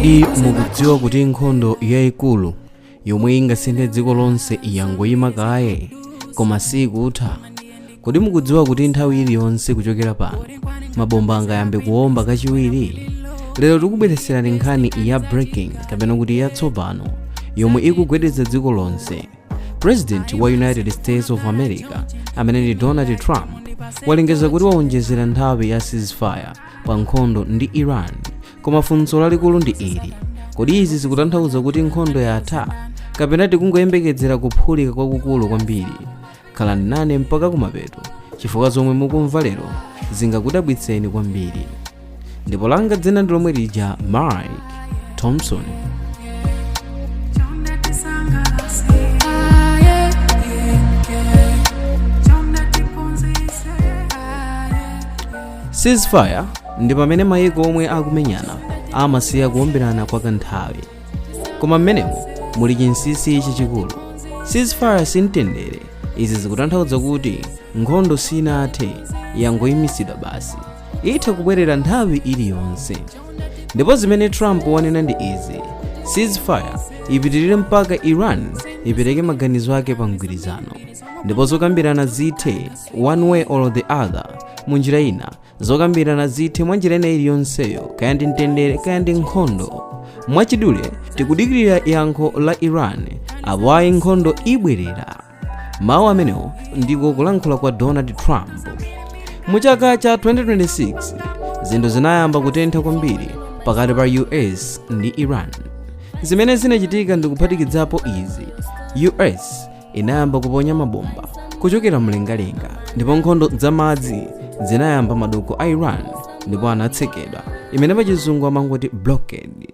Kodi mukudziwa kuti nkhondo yayikulu yomwe ingasinthe dziko lonse yangoyima kaye, koma sikutha? Kodi mukudziwa kuti nthawi iliyonse kuchokera pano mabomba angayambe kuwomba kachiwiri? Lero tikubweretserani nkhani ya breaking, kapena kuti yatsopano, yomwe ikugwedeza dziko lonse. President wa United States of America, amene ndi Donald Trump, walengeza kuti waonjezera nthawi ya ceasefire pa nkhondo ndi Iran. Koma funso lalikulu ndi ili: kodi izi zikutanthauza kuti nkhondo yatha, kapena tikungoyembekezera kuphulika kwakukulu kwambiri? Khalani nane mpaka kumapeto, chifukwa zomwe mukumva lero zingakudabwitseni kwambiri. Ndipo langa dzina ndi lomwe lija, Mike Thompson. Chonde tisangalase. Ah, yeah. Chonde tiphunzitse. Ah, yeah. Ceasefire ndi pamene mayiko omwe akumenyana amasiya kuwomberana kwa kanthawi, koma mmenemo muli chinsinsi chachikulu. Ceasefire si mtendere. Izi zikutanthauza kuti nkhondo sinathe, yangoyimisidwa basi, itha kubwerera nthawi iliyonse. Ndipo zimene Trump wanena ndi izi: ceasefire ipitirire mpaka Iran ipereke maganizo ake pa mgwirizano, ndipo zokambirana zithe one way or the other. Munjira ina, zokambirana zithe mwa njira ina iliyonseyo, kaya ndi mtendere, kaya ndi nkhondo. Mwachidule, tikudikirira yankho la Iran, apo ayi nkhondo ibwerera. Mawu amenewo ndiko kulankhula kwa Donald Trump. Mu chaka cha 2026 zinthu zinayamba kutentha kwambiri pakati pa US ndi Iran. Zimene zinachitika ndikuphatikidzapo izi: US inayamba kuponya mabomba kuchokera mlengalenga, ndipo nkhondo zamadzi zinayamba. Madoko a Iran ndipo anatsekedwa, imene pachizungu amangoti blockade.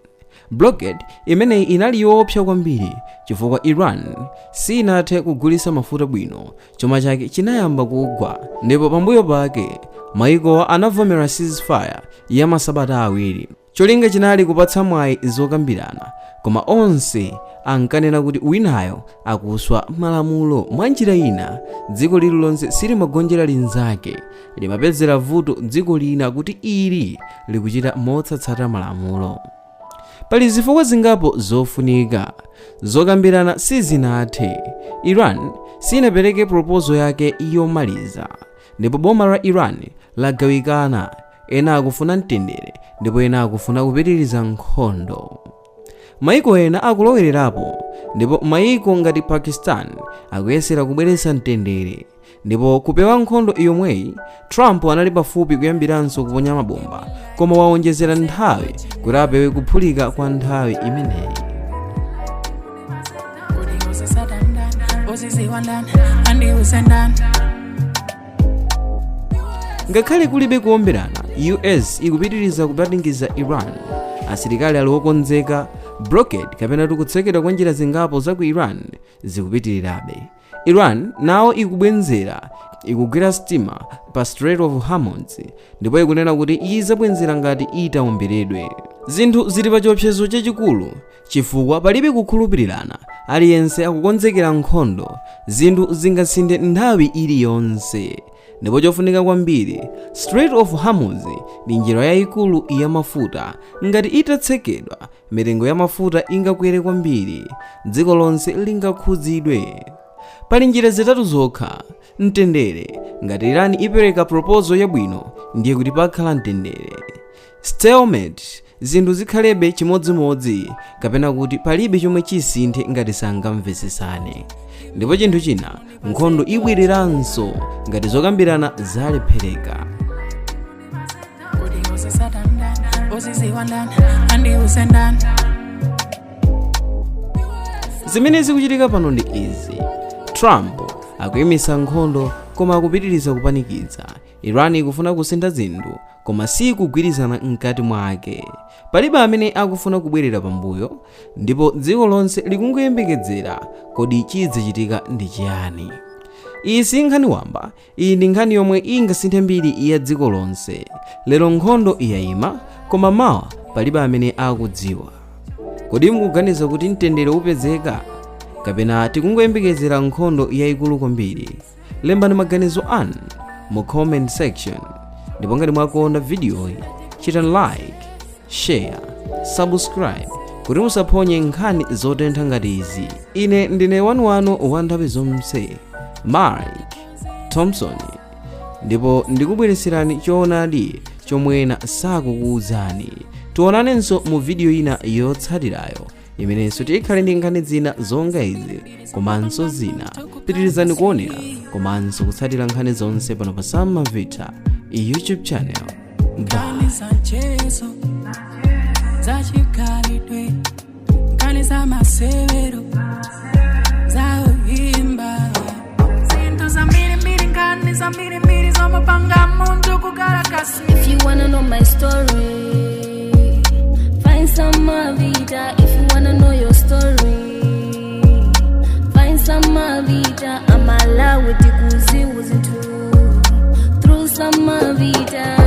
Blockade imeneyi inali yoopsa kwambiri chifukwa Iran sinathe kugulitsa mafuta bwino, chuma chake chinayamba kugwa. Ndipo pambuyo pake maiko anavomera ceasefire ya masabata 2. Cholinga chinali kupatsa mwayi zokambirana, koma onse ankanena kuti winayo akuswa malamulo. Mwa njira ina, dziko lililonse silimagonjera linzake, limapezera vuto dziko lina kuti ili likuchita motsatsata malamulo. Pali zifukwa zingapo zofunika. Zokambirana sizinathe. Iran sinapereke proposal yake yomaliza, ndipo boma la Iran lagawikana. Ena akufuna mtendere ndipo ena akufuna kupitiriza nkhondo. Maiko ena akulowererapo, ndipo maiko ngati Pakistan akuyesera kubweretsa mtendere ndipo kupewa nkhondo yomweyi. Trump anali pafupi kuyambiranso kuponya mabomba, koma waonjezera nthawi kuti apewe kuphulika kwa nthawi imeneyi. Kodi uzisatandani, uziziwandani, andiusendani? Ngakhale kulibe kuwomberana, US ikupitiriza kupanikiza Iran. Asilikali ali okonzeka. Blockade, kapena tikutsekedwa kwa njira zingapo za ku Iran, zikupitirirabe. Iran nawo ikubwenzera, ikugwira sitima pa Strait of Hormuz ndipo ikunena kuti izabwenzera ngati itawomberedwe. Zinthu zili pa chiopsezo chachikulu chifukwa palibe kukhulupirirana, aliyense akukonzekera nkhondo. Zinthu zingasinthe nthawi iliyonse. Ndipo chofunika kwambiri, Strait of Hormuz ndi njira yayikulu ya mafuta. Ngati itatsekedwa, mitengo ya mafuta ingakwere kwambiri, dziko lonse lingakhudzidwe. Pali njira zitatu zokha: mtendere, ngati Iran ipereka proposal yabwino, ndiye kuti pakhala mtendere; stalemate, zinthu zikhalebe chimodzimodzi, kapena kuti palibe chomwe chisinthe ngati sangamvetsesane; ndipo chinthu china, nkhondo ibwereranso ngati zokambirana zalephereka. Kodi uzisatandani, uziziwandani, andiusendani? Zimene zikuchitika pano ndi izi: Trump akuyimisa nkhondo koma akupitiriza kupanikiza. Iran ikufuna kusintha zinthu koma sikugwirizana mkati mwake. Palibe amene akufuna kubwerera pambuyo, ndipo dziko lonse likungoyembekezera: kodi chidzachitika ndi chiyani? Iyi si nkhani wamba, iyi ndi nkhani yomwe ingasinthe mbiri ya dziko lonse. Lero nkhondo yayima, koma mawa palibe amene akudziwa. Kodi mukuganiza kuti mtendere upezeka, kapena tikungoyembekezera nkhondo yayikulu kwambiri? Lembani maganizo anu mu comment section, ndipo ngati mwakonda vidiyoyi, chitani like, share. Subscribe kuti musaphonye nkhani zotentha ngati izi. Ine ndine wanuwanu wa nthawi zonse, Mike Thompson, ndipo ndikubweretserani choonadi chomwe ena sakukuwuzani. Tionanenso mu video ina yotsatirayo imenenso tikhale ndi nkhani zina zonga izi komanso zina. Pitirizani kuonera komanso kutsatira nkhani zonse pano pa Sam Mavita YouTube channel. Bye. Nkani za mchezo, za chikhalidwe, nkani za masewero, za uimba, zinthu zambirimbiri, nkani zambirimbiri zomapanga munthu kukhala kasi. If you wanna know my story, find Sam Mavita. If you wanna know your story, find Sam Mavita. Amalawi tikudziwa zinthu through Sam Mavita.